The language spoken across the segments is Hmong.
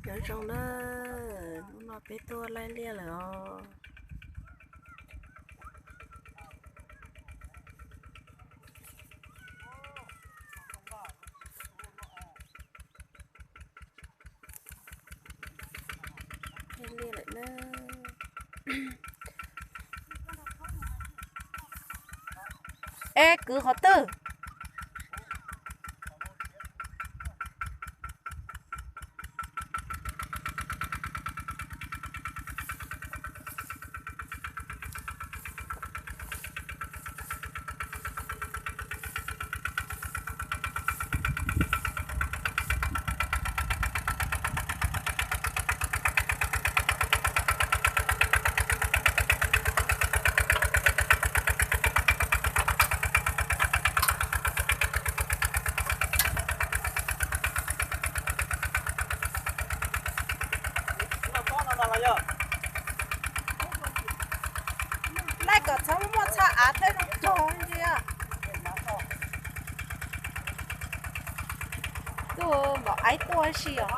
Nyob zoo na, hnub no peb tuaj laij liaj lawm os. Laij liaj lawm na. Es kwv qhov twg? Laij kom txhob muaj txhaj av thiab zoo cog ntsia. Tuaj npam aib tuaj si os.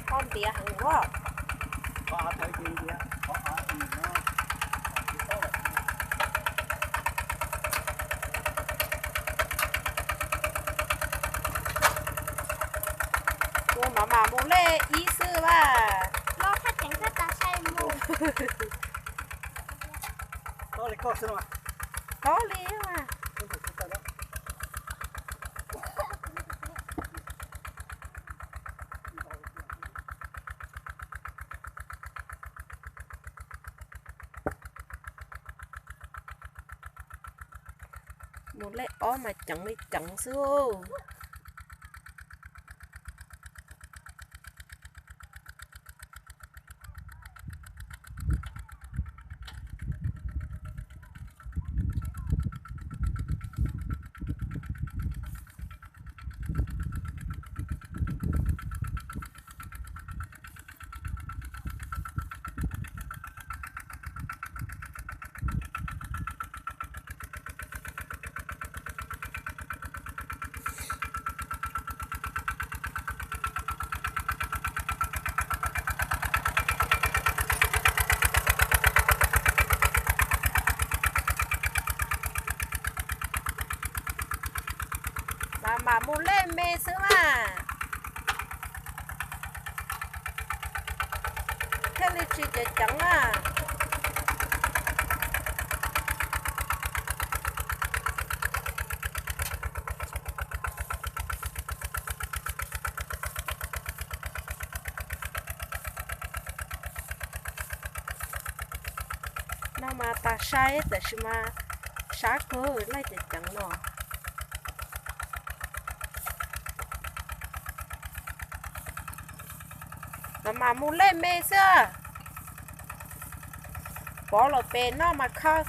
Koj ntiav heev ua. Ua mam mam mus lej ib xwb vas. Los thaj ceev thaj tas sai mus. Tob li mas. Mus lej ob mas ceev li ceev xwb. Mam mam mus lej me xwb mas. Thiaj li tsis ceev ceev na. No mas tas sai tab sis mas sab kawg laij ceev ceev no. Mam mam mus lej me xwb. Pov los pes noj mas khav.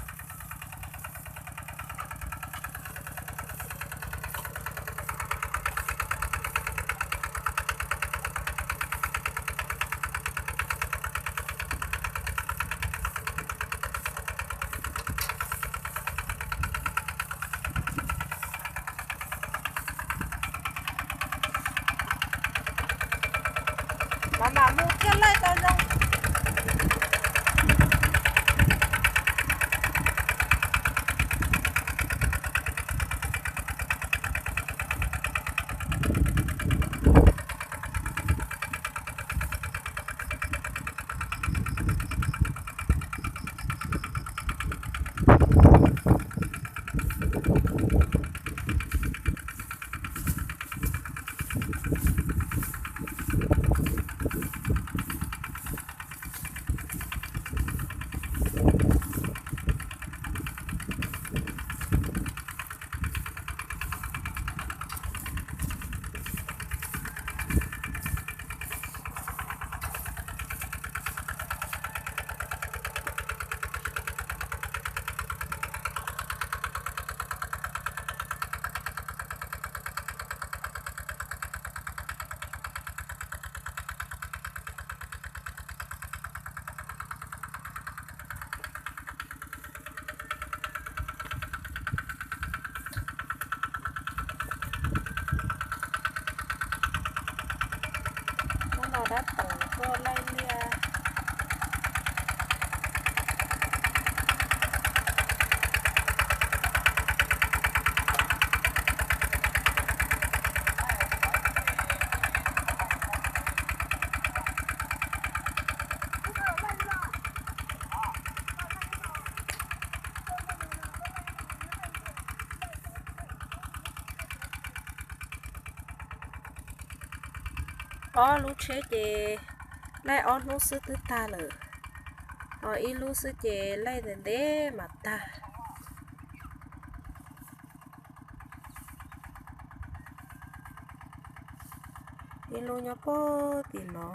Mam mam mus kiag laij tau zoo. Dab teem tuaj laij liaj. Ob lub tsheb ces laij ob hnub xwb twb tag lawm, ho ib lub xwb ces laij ntev ntev mas tag. Ib lub nyob puag tim no,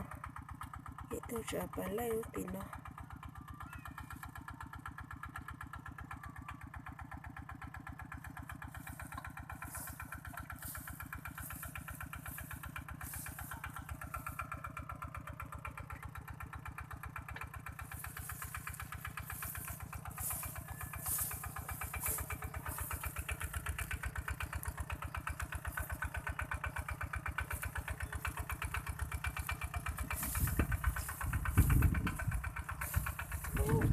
ib tug tseem pais laij lub tim no.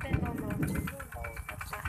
Tej no mas tsis muaj ntau tas tas.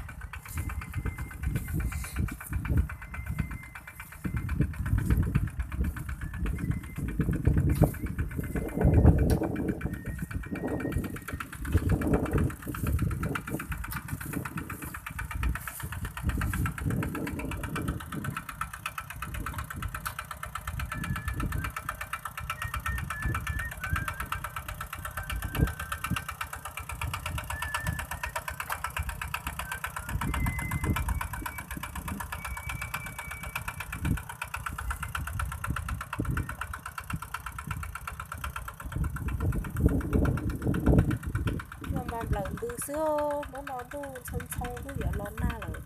Ntuj mas nplawm ntws xwb, hnub no ntuj ntxhoo ntxhoo twb yuav los nag lawm.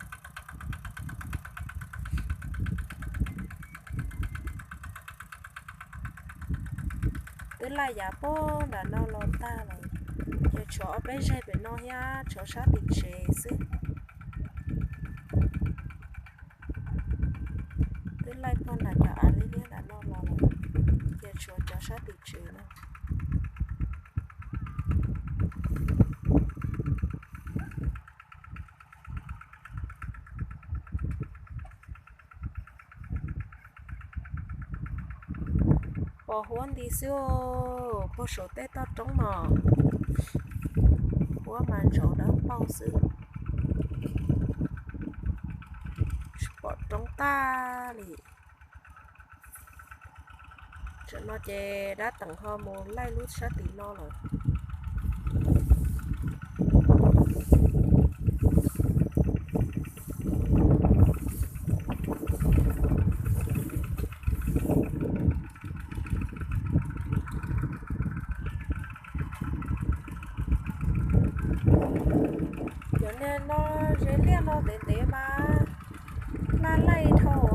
Twb laij yav puag nram no los tag lawm, ces tshuav ob peb zeg pem no thiab tshuav sab tim tsev xwb. Twb laij puag nram cov av liab liab nram no los lawm, ces tshuav cov sab tim tsev no. Pos huab nti xwb, puag saum tej toj roob no, huab mas ntsaum dawb paug xwb, tsis pom roob tag li. Tam no ces dab teem ho mus laij lub sab tim no lawm. Cov niag no, ze liaj no ntev ntev mas laj laij dhau.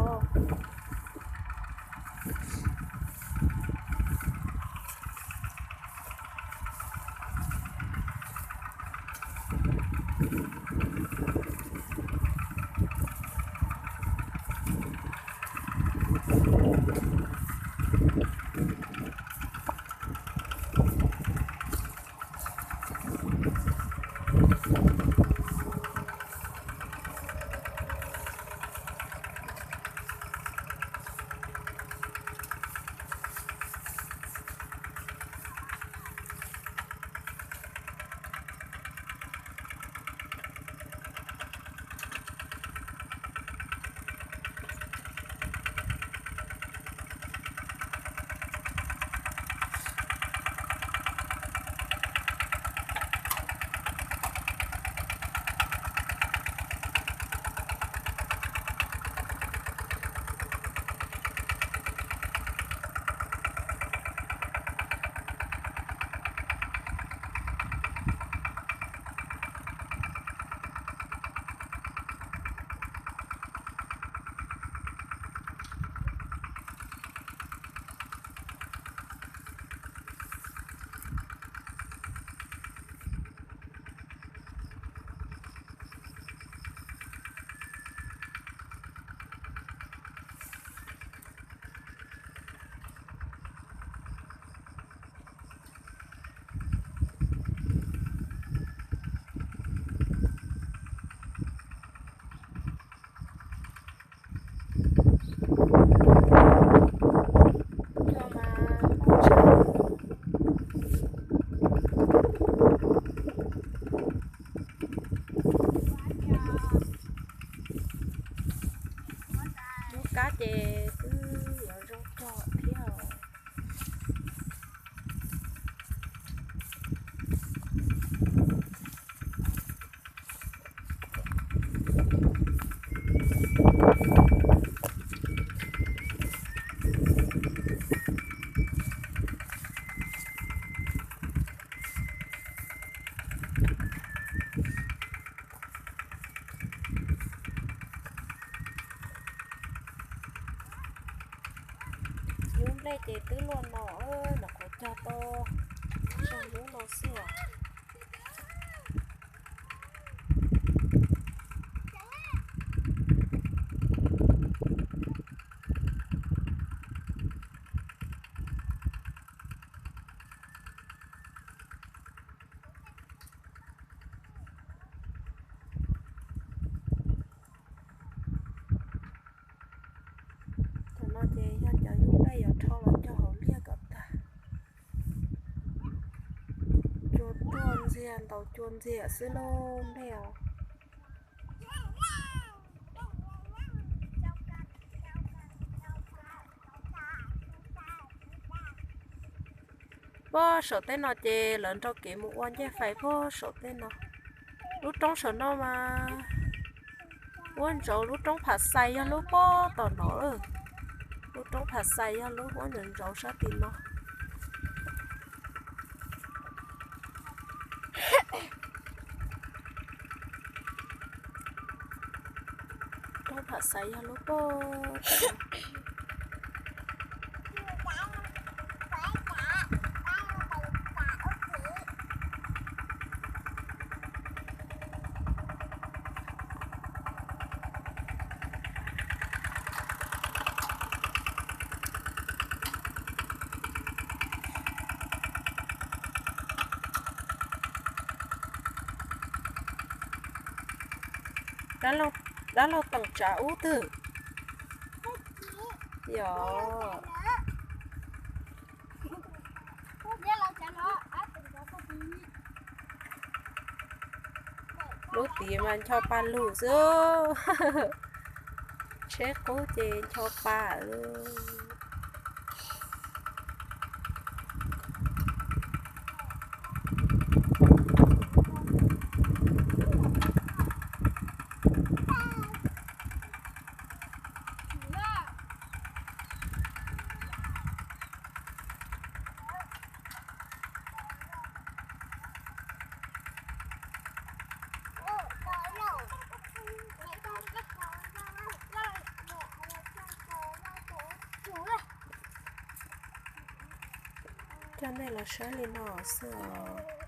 Ces twb luaj no, nyuam qhuav cog tau tsawg lub no xwb os. Cov no ces yog cov yub dej yuav rho los cog hauv liaj kom tag. Cua tuaj ntxiag, ntaus cua ntxiag xwb lauj nej os. Puag saum tej no ces lawv nrog kev mus ua ncej fais puag saum tej no. Lub roob saum no mas huab ntsaus, lub roob Pham Xais yog lub puag tom no lawm. Lub roob Pham Xais yog lub huab ntsaus ntsaus sab tim no. Roob Pham Xais yog lub puag Dab laug teem tsav ub twg? Yog. Lub tid mas ncho pa lug xwb. Tsheb qub ces ncho pa lug. Coj nej los saib li no xwb os.